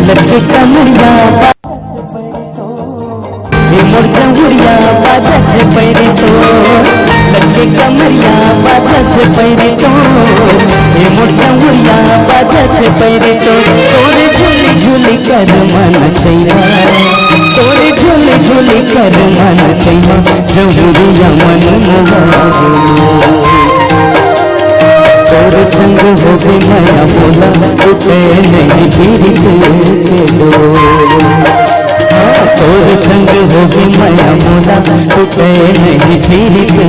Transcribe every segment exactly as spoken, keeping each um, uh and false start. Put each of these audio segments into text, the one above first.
लचके कमरिया, ए मोर जंगुरिया, बाजत रे पैरी तो। लचके कमरिया, बाजत रे पैरी तो। ए मोर जंगुरिया, बाजत रे पैरी तो। तोरे झुली झुली कर मन चैना, तोरे झुली झुली कर मन चैना, जंगुरिया मन मोहा। तोर संग होगे मया मोला, टूटे नहीं पीरित के डोर। हाँ, तोर संग होगे मया मोला, टूटे नहीं पीरित के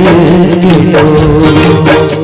डोर।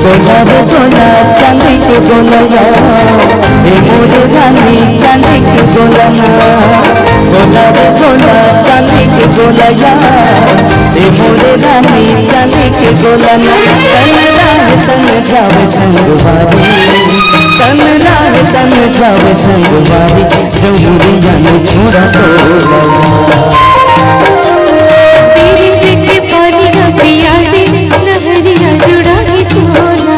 गोला रे गोला, चांदी के गोला या, ए मोरे रानी, चांदी के गोला ना। गोला रे गोला, चांदी के गोला या, ए मोरे रानी, चांदी के गोला ना। तन राह तन जावे संगवारी, तन राह तन जावे संगवारी, जमुरिया में छोड़ा तो लगा। पीरित के पानी न पिया दे, लहरिया जुड़ा ही छोला।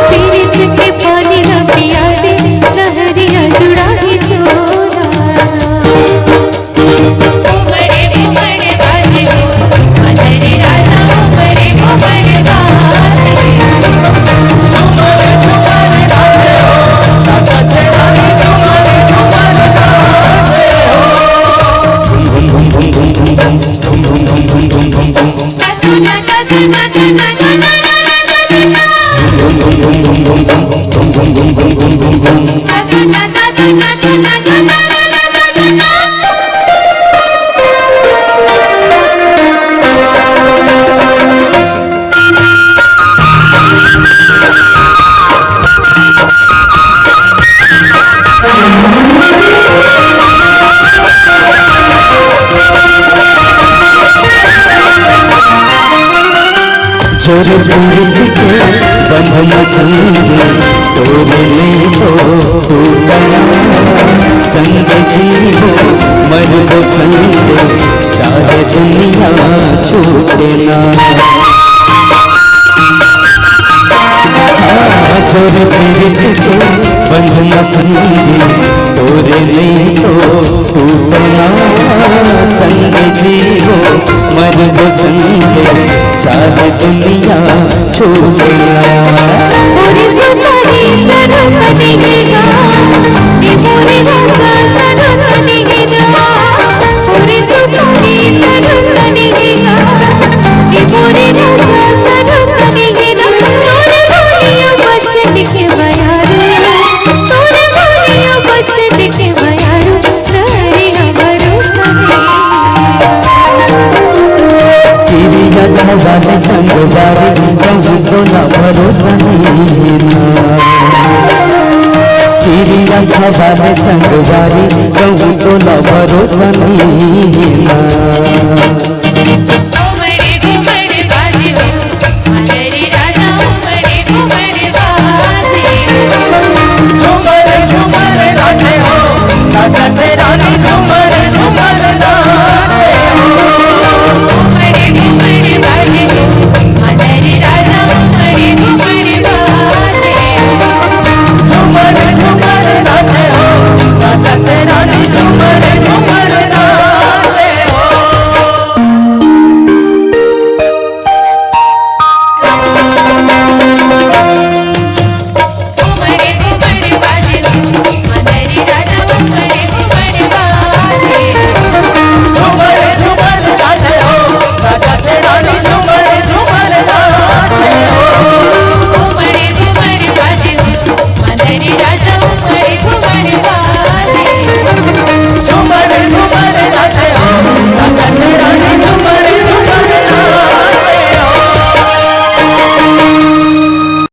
पीरित के पानी न पिया दे, लहरिया जुड़ा ही छोला। तोर पीरित के बंधन संगे तोरे नइ तो टूटना, संग जीवो मरबो संगे चाहे दुनिया छूटे ना। हाँ, तोर पीरित के बंधन संगे तोरे नइ तो टूटना, संग जीवो मरबो संगे चाहे दुनिया छूटे ना। मोरे सुपारी सनम निहिरा, ए मोरे राजा सनम निहिरा। मोरे सुपारी सनम निहिरा, ए मोरे राजा सनम निहिरा। तोरे बोलियो बचन के बयारू, तोरे बोलियो बचन के बयारू। किरिया खवाले संगवारी, कहूँ तोला भरोसा नइ हे ना। किरिया खवाले संगवारी, कहूँ तोला भरोसा नइ हे ना।